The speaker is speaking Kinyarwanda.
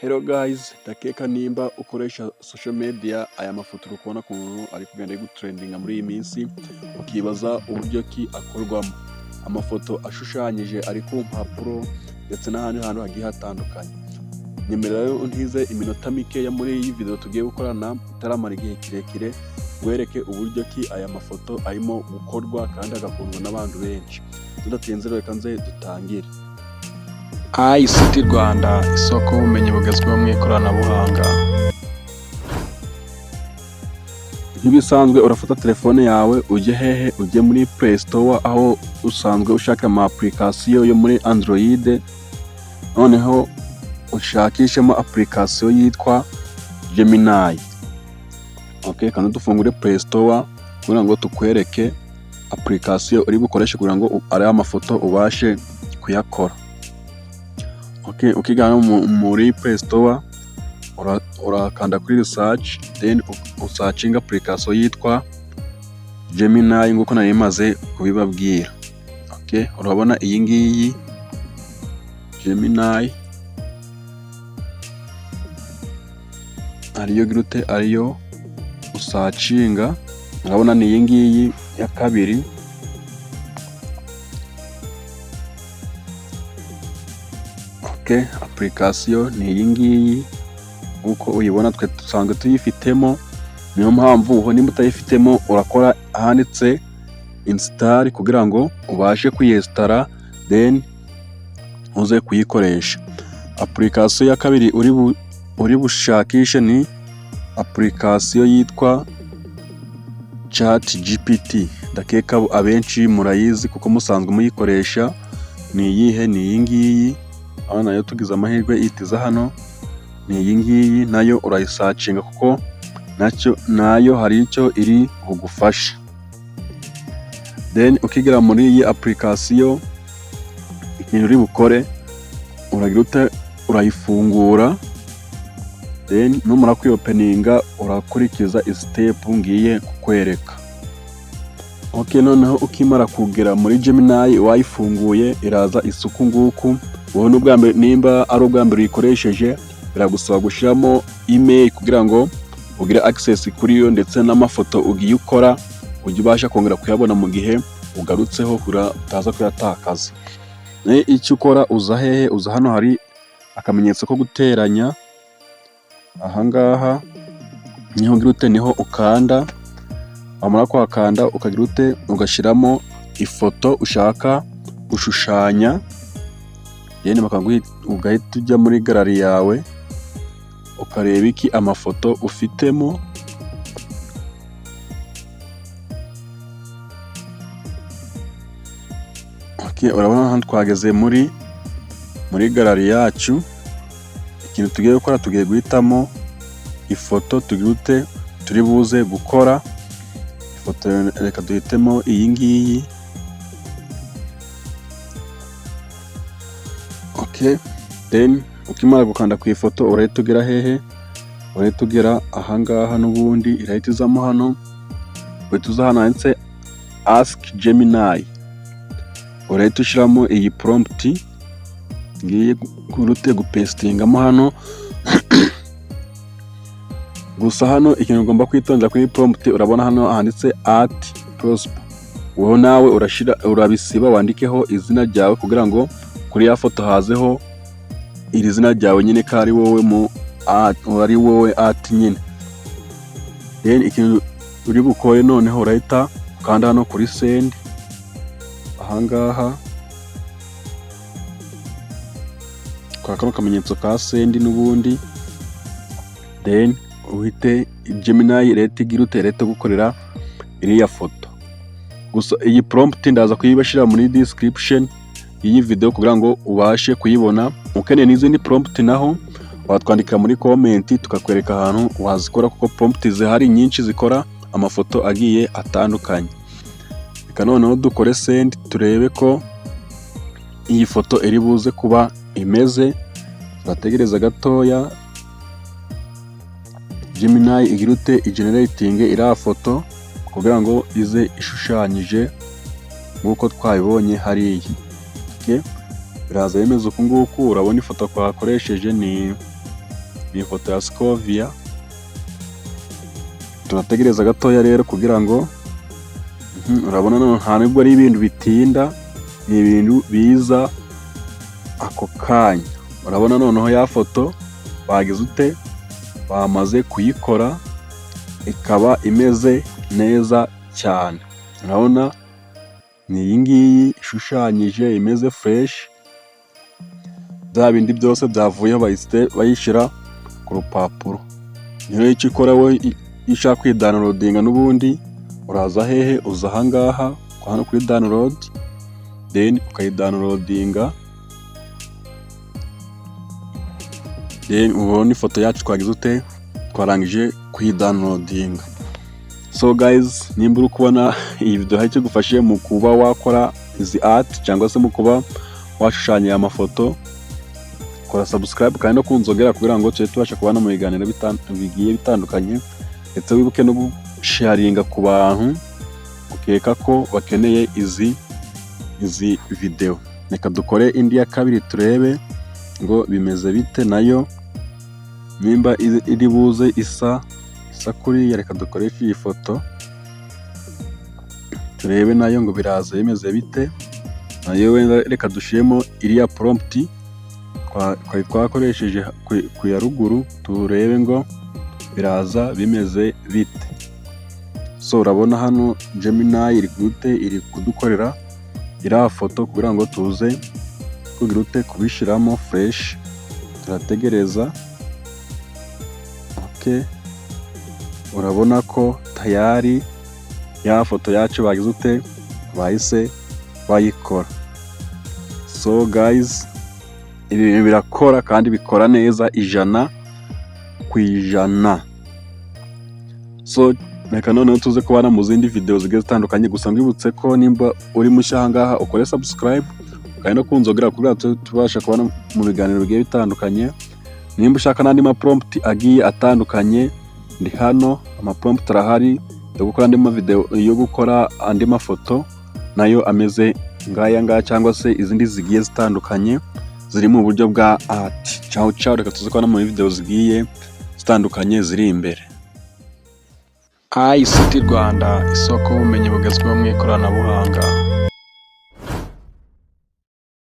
Hello guys, ndakeka nimba ukoresha social media, aya mafoto uri kubona ukuntu ari kugenda ari gutrendinga muri iyi minsi, ukibaza uburyo ki akorwamo. Amafoto ashushanyije ari ku mpapuro ndetse n'ahandi hantu hagiye hatandukanye. Nyemerera rero untize iminota mikeya muri iyi video tugiye gukorana itaramara igihe kirekire, nkwereke uburyo ki aya mafoto arimo gukorwa kandi agakundwa n'abantu benshi. Tudatinze reka nze dutangire. ICT Rwanda, isoko y'ubumenyi bugezweho mu ikoranabuhanga. Nk'ibisanzwe urafata telefone yawe ujye hehe? Ujye muri Play Store, aho usanzwe ushaka ama application yo muri Android, noneho ushakishemo application yitwa Gemini. Okay, kandi dufungure Play Store kugira ngo tukwereke application uri bukoreshe kugira ngo ariya mafoto ubashe kuyakora. Okay, ukigana muri Play Store urakanda kuri research, then usearchinga application yitwa Gemini nk'uko nari maze kubibabwira. Okay, urabona iyi ngiyi Gemini ariyo girute, ariyo usearchinga, urabona ni iyi ngiyi ya kabiri. Okay, application ni iyi ngiyi nk'uko uyibona, twe dusanzwe tuyifitemo, niyo mpamvu nimba utayifitemo urakora ahanditse install kugira ngo ubashe kuyinstalla, then uze kuyikoresha. Application ya kabiri uri bushakishe ni application yitwa ChatGPT. Ndakeka abenshi murayizi kuko musanzwe muyikoresha. Ni iyihe? Ni iyi ngiyi. Aho nayo tugize amahirwe ihita hano, ni iyi ngiyi, nayo urayisearchinga kuko nacyo nayo hari icyo iri bugufashe. Then ukigera muri iyi application, ikintu uri bukore uragira ute? Urayifungura, then numara kuyopeninga urakurikiza step ngiye kukwereka. Okay, noneho ukimara kugera muri Gemini wayifunguye, iraza isuku nguku. Wowe n'ubwa mbere, nimba ari ubwa mbere uyikoresheje, biragusaba gushyiramo email kugira ngo ugire access kuri yo, ndetse n'amafoto ugiye ukora ujye ubasha kongera kuyabona mu gihe ugarutseho, utaza kuyatakaza. Icyo ukora, uza hehe? Uza hano hari akamenyetso ko guteranya, ahangaha niho ugira ute? Niho ukanda. Wamara kuhakanda ukagira ute? Ugashyiramo ifoto ushaka gushushanya, then ugahita ujya muri gallery yawe ukareba iki? Amafoto ufitemo. Okay, urabona hano twageze muri gallery yacu. Ikintu tugiye gukora, tugiye guhitamo ifoto tugira ute? Turi buze gukora ifoto. Reka duhitemo iyi ngiyi. Okay, then ukimara gukanda ku ifoto urahita ugera hehe? Urahita ugera ahangaha n'ubundi, irahita izamo hano, uhita uza hano handitse "Ask Gemini", urahita ushyiramo iyi prompt ngiye urute gupastingamo hano. Gusa hano ikintu ugomba kwitondera kuri prompt, urabona hano handitse @Prosper, wowe nawe urashira urabisiba wandikeho izina ryawe kugira ngo kuri ya foto hazeho iri zina ryawe nyine, ko ari wowe mu ari wowe at nyine. Then ikintu uri bukore noneho, urahita ukanda hano kuri send, ahangaha kwa kano kamenyetso ka send n'ubundi, then uhite Gemini reta igira ute? Reta gukorera iriya foto. Gusa iyi prompt ndaza kuyibashyira muri description y'iyi video kugira ngo ubashe kuyibona. Ukeneye n'izindi prompt naho watwandikira muri comment, tukakwereka ahantu wazikora, kuko prompt zihari nyinshi zikora amafoto agiye atandukanye. Reka noneho dukore send, turebe ko iyi foto iri buze kuba imeze. Turategereza gatoya Gemini igira ute? Igenerating iriya foto kugira ngo ize ishushanyije nk'uko twabibonye hariya. Okay. Biraza bimeze uku nguku. Urabona ifoto twakoresheje ni Ni ifoto ya Scovia. Turategereza gatoya rero kugira ngo urabona nta nubwo ari ibintu bitinda, ni ibintu biza ako kanya. Urabona noneho ya foto bagize ute? Bamaze kuyikora, ikaba imeze neza cyane. Urabona ni iyi ngiyi ishushanyije, imeze fresh, bya bindi byose byavuyeho, bahise bayishyira ku rupapuro. Niyo icyo ikora wowe iyo ushaka kuyidownloadinga n'ubundi uraza hehe? Uza aha ngaha hano kuri download, then ukayidownloadinga, then ubona ifoto yacu twagize ute? Twarangije kuyidownloadinga. So guys, nimba uri kubona iyi video hari icyo igufashije mu kuba wakora izi art cyangwa se mu kuba washushanya aya mafoto, kora subscribe kandi no kunzogera kugira ngo tujye tubasha kubana mu biganiro bigiye bitandukanye, ndetse wibuke no gusharinga ku bantu ukeka ko bakeneye izi video. Reka dukore indi ya kabiri turebe ngo bimeze bite nayo, nimba iri buze isa kuriya. Reka dukoreshe iyi foto turebe nayo ngo biraza bimeze bite. Nayo wenda reka dushyiremo iriya prompt twari twakoresheje ku ya ruguru, turebe ngo biraza bimeze bite. So urabona hano Gemini iri gute? Iri kudukorera iriya foto kugira ngo tuze kugira ute? Kubishyiramo fresh. Turategereza. Okay, urabona ko tayari ya foto yacu bagize ute? Bahise bayikora. So guys, ibi bintu birakora kandi bikora neza 100%. So reka noneho tuze kubana mu zindi video zigiye zitandukanye. Gusa mbibutse ko nimba uri mushya aha ngaha, ukore subscribe kandi no kunzogera kugira ngo tubashe kubana mu biganiro bigiye bitandukanye. Nimba ushaka n'andi ma prompt agiye atandukanye, ndi hano, ama prompt arahari yo gukora andi ma video, yo gukora andi mafoto nayo ameze ngaya ngaya, cyangwa se izindi zigiye zitandukanye ziri mu buryo bwa art. Ciao ciao, reka tuze kubana muri video zigiye zitandukanye ziri imbere. ICT Rwanda, isoko y'ubumenyi bugezweho mu ikoranabuhanga.